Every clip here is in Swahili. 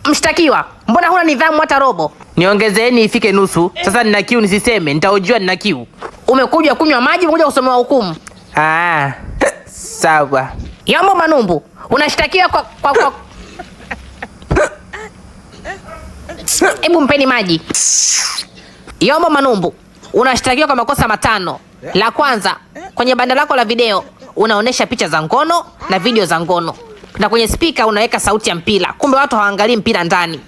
Mshtakiwa, mbona huna nidhamu hata robo? Niongezeeni ifike nusu. Sasa nina kiu nisiseme, nitaujua nina kiu. Umekuja kunywa maji, umekuja kusomewa hukumu. Ah, sawa. Yombo Manumbu, unashtakiwa kwa Hebu mpeni maji. Yombo Manumbu, unashtakiwa kwa makosa 5. La kwanza, kwenye banda lako la video unaonesha picha za ngono na video za ngono, na kwenye speaker unaweka sauti ya mpira, kumbe watu hawaangalii mpira ndani.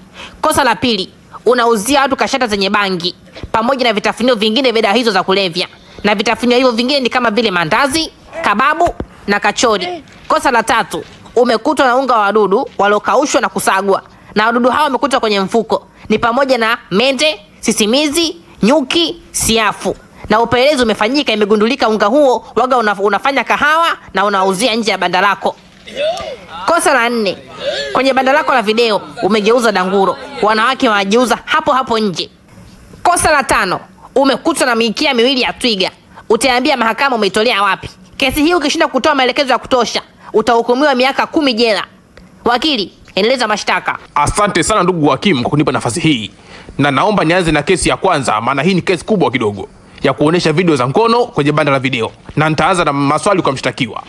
Kosa la pili, unauzia watu kashata zenye bangi pamoja na vitafunio vingine vya dawa hizo za kulevya, na vitafunio hivyo vingine ni kama vile mandazi, kababu na kachori. Kosa la tatu, umekutwa na unga wa wadudu waliokaushwa na kusagwa, na wadudu hao wamekutwa kwenye mfuko, ni pamoja na mende, sisimizi, nyuki, siafu. Na upelelezi umefanyika, imegundulika unga huo waga unafanya kahawa na unauzia nje ya banda lako. Kosa la 4, kwenye banda lako la video umegeuza danguro, wanawake wanajiuza hapo hapo nje. Kosa la 5, umekutwa na mikia miwili ya twiga, utaambia mahakama umeitolea wapi? Kesi hii ukishinda kutoa maelekezo ya kutosha utahukumiwa miaka 10 jela. Wakili, endeleza mashtaka. Asante sana ndugu hakimu kwa kunipa nafasi hii, na naomba nianze na kesi ya kwanza, maana hii ni kesi kubwa kidogo ya kuonesha video za ngono kwenye banda la video, na nitaanza na maswali kwa mshtakiwa.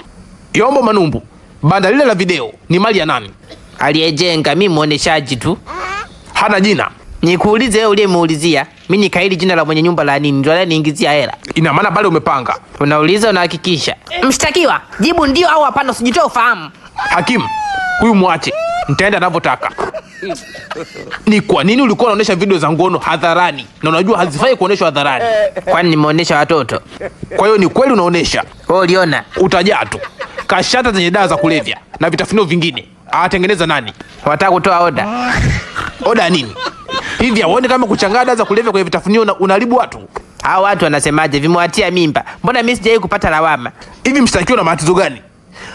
Yombo Manumbu, banda lile la video ni mali ya nani? Aliyejenga, mimi muoneshaji tu. Hana jina. Nikuulize wewe uliyemuulizia, mimi nikaili jina la mwenye nyumba la nini? Ndio aliyeniingizia hela. Ina maana pale umepanga. Unauliza unahakikisha. Mshtakiwa, jibu ndio au hapana, usijitoe ufahamu. Hakimu, huyu muache, nitaenda ninavyotaka. Ni kwa nini ulikuwa unaonesha video za ngono hadharani na unajua hazifai kuoneshwa hadharani? Kwani nimeonesha watoto? Kwa hiyo ni kweli unaonesha? Wewe uliona? Utajaa tu. Kashata zenye dawa za kulevya na vitafunio vingine atengeneza nani? Wataka kutoa oda? Oda nini? Hivi hauoni kama kuchanganya dawa za kulevya kwenye vitafunio unaharibu watu? Hao watu wanasemaje? Vimewatia mimba. Mbona mimi sijawahi kupata lawama? Hivi mshtakiwa na matatizo gani?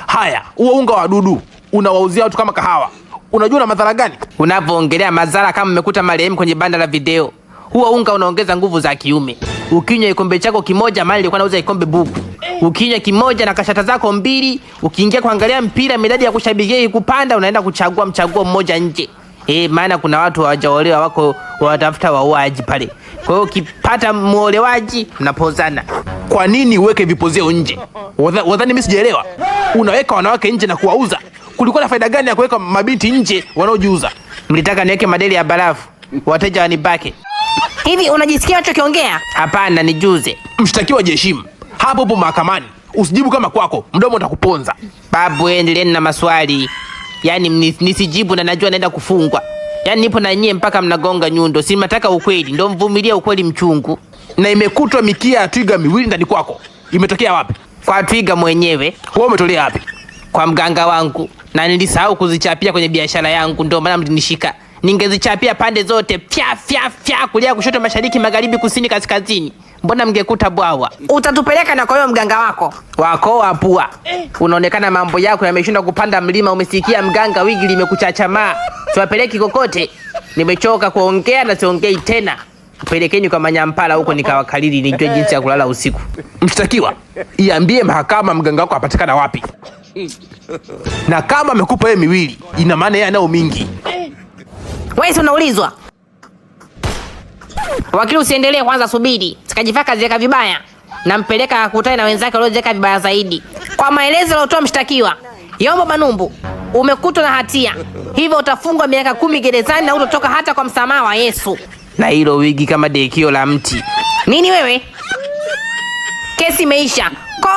Haya, huo unga wa wadudu unawauzia watu kama kahawa. Unajua una madhara gani? Unapoongelea madhara kama umekuta marehemu kwenye banda la video. Huo unga unaongeza nguvu za kiume. Ukinywa kikombe chako kimoja, mali ilikuwa nauza kikombe buku. Ukinywa kimoja na kashata zako 2, ukiingia kuangalia mpira midadi ya kushabikia ikupanda, unaenda kuchagua mchaguo mmoja nje. Maana kuna watu hawajaolewa wako wanatafuta wauaji pale. Kwa hiyo ukipata muolewaji mnapozana. Kwa nini uweke vipozeo nje? Wadhani mimi sijaelewa? Unaweka wanawake nje na kuwauza. Kulikuwa na faida gani ya kuweka mabinti nje wanaojiuza? Mlitaka niweke madeli ya barafu, wateja wanibake. Hivi unajisikia unachokiongea? Hapana, nijuze. Mshtakiwa jiheshimu. Hapo hapo mahakamani. Usijibu kama kwako, mdomo utakuponza. Babu, endeleeni na maswali. Yaani nisijibu na najua naenda kufungwa. Yaani nipo na nyie mpaka mnagonga nyundo. Si mnataka ukweli, ndio mvumilie ukweli mchungu. Na imekutwa mikia ya twiga miwili ndani kwako. Imetokea wapi? Kwa twiga mwenyewe. Wewe umetolea wapi? Kwa mganga wangu. Na nilisahau kuzichapia kwenye biashara yangu, ndio maana mlinishika. Ningezichapia pande zote, fya fya fya, kulia kushoto, mashariki, magharibi, kusini, kaskazini. Mbona mngekuta bwawa? Utatupeleka na kwa hiyo mganga wako. Wako wapua. Unaonekana mambo yako yameshindwa kupanda mlima, umesikia mganga wigi limekuchachamaa. Siwapeleki kokote. Nimechoka kuongea na siongei tena. Pelekeni kwa manyampala huko nikawakalili nijue jinsi ya kulala usiku. Mshtakiwa, iambie mahakama mganga wako apatikana wapi. Na kama amekupa yeye miwili, ina maana yeye anao mingi. Wewe si unaulizwa? Wakili usiendelee kwanza, subiri. Sikajifaa kaziweka vibaya. Nampeleka akutane na wenzake walioziweka vibaya zaidi. Kwa maelezo aliyotoa mshtakiwa, Yombo Manumbu, umekutwa na hatia. Hivyo utafungwa miaka 10 gerezani na hutotoka hata kwa msamaha wa Yesu. Na hilo wigi kama dekio la mti. Nini wewe? Kesi imeisha. Ko